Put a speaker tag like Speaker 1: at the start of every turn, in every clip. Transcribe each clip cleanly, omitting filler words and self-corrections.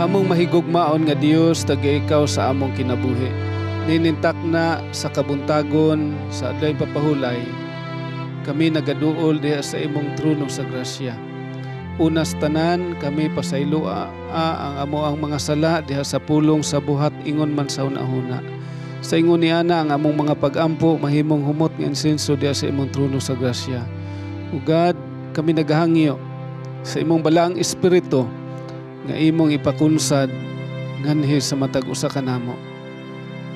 Speaker 1: Among mahigugmaon nga Dios, taga ikaw sa among kinabuhi. Ninintak na sa kabuntagon sa adlaw papahulay, kami nagaduol diha sa imong trono sa grasya. Unas tanan kami pasayloa ang amo ang mga sala diha sa pulong sa buhat ingon man sa hunahuna. Sa ingon ni ana ang among mga pagampo mahimong humot nga insenso diha sa imong trono sa grasya. O God, kami nagahangyo sa imong balaang espiritu nga imong ipakunsad nganhi sa matag usa kanamo.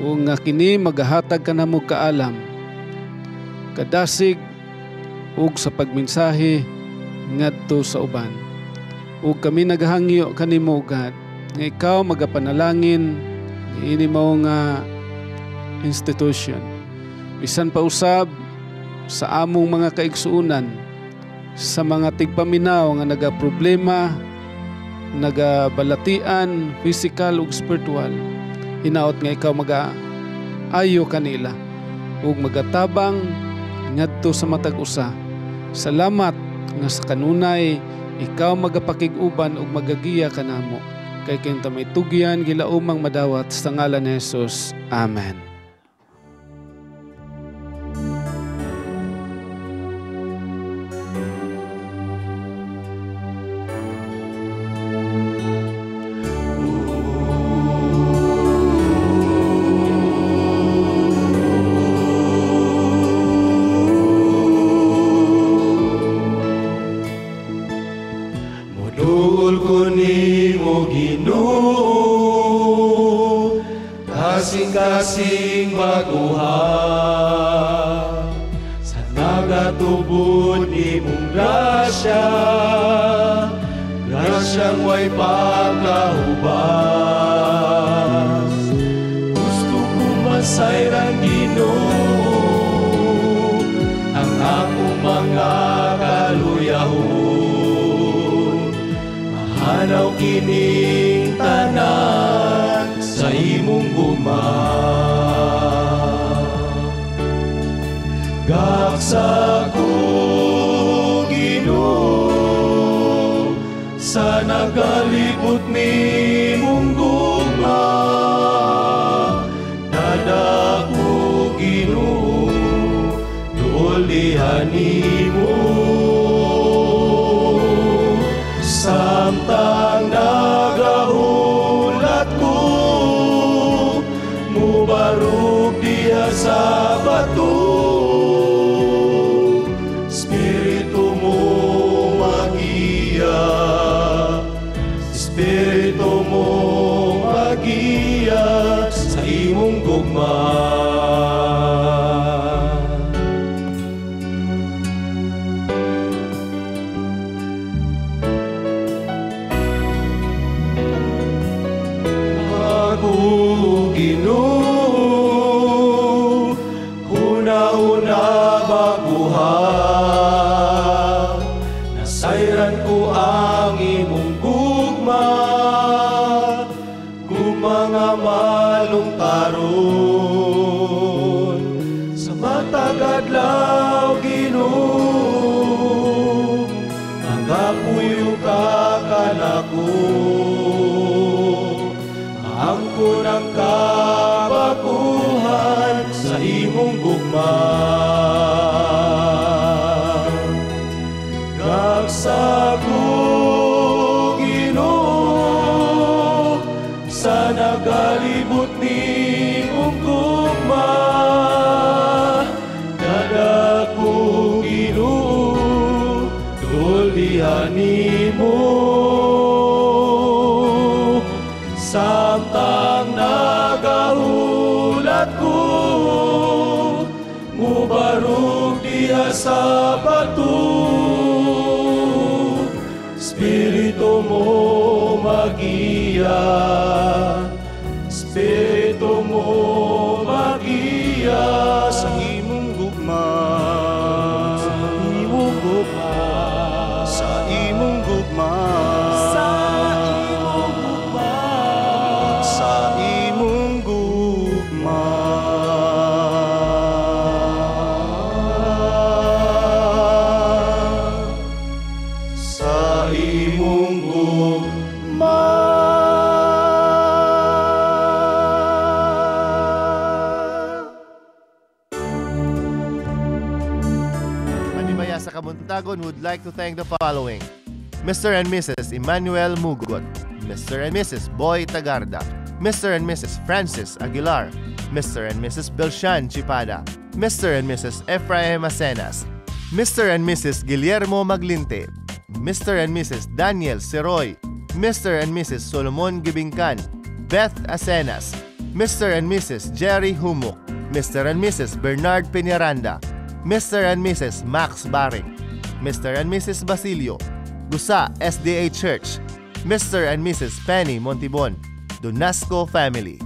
Speaker 1: O nga kini magahatag kanamo kaalam, kadasig ug sa pagmensahe ngadto sa uban. Ug kami nagahangyo kanimo, God, nga ikaw magapanalangin niini mao nga institution. Bisan pa usab sa among mga kaigsuonan, sa mga tigpaminaw nga nagaproblema, nagabalatian, physical ug spiritual, hinaot nga ikaw maga-ayo kanila ug magatabang ngadto sa matag usa. Salamat nga sa kanunay ikaw magapakig-uban ug magagiya kanamo. Kay kinta may tugyan gilaumang madawat sa ngalan ni Jesus. Amen.
Speaker 2: Kasing baguha sa nagatubod nimong grasya, grasyang way pagkahubas. Gusto ko masayran Ginoo ang akong mga kaluyahon, mahanaw kining tanan sa imong gugma. Gaksa ko, Ginoo, sa nagalibot nimong gugma. Dada ko, Ginoo, duolihan nimo. Samtang nagahulat ko, mubarog diha sa bato. Espiritu mo magiya, Espiritu mo magiya sa imong gugma. Ako, Ginoo, una-una baguha, nasayran ko ang imong gugma, gugma nga malungtaron. Sa matag adlaw, Ginoo, magapuyo ka kanako. Maangkon ang kabaguhan sa imong gugma. Gaksa ko, Ginoo, sa nagalibot nimong gugma. Dada ko, Ginoo, dulihan nimo. Samtang nagahulat ko, mubarog diha sa bato. Espiritu mo magiya, Espiritu mo magiya sa imong gugma, sa imong gugma, sa imong gugma, sa imong gugma, sa imong gugma. Sa imong gugma.
Speaker 3: Kabuntagon would like to thank the following: Mr. and Mrs. Emmanuel Mugot, Mr. and Mrs. Boy Tagarda, Mr. and Mrs. Francis Aguilar, Mr. and Mrs. Belshan Chipada, Mr. and Mrs. Ephraim Asenas, Mr. and Mrs. Guillermo Maglinte, Mr. and Mrs. Daniel Seroy, Mr. and Mrs. Solomon Gibingkan, Beth Asenas, Mr. and Mrs. Jerry Humuk, Mr. and Mrs. Bernard Peñaranda, Mr. and Mrs. Max Baring, Mr. and Mrs. Basilio, Gusa SDA Church, Mr. and Mrs. Penny Montibon, Donasco Family.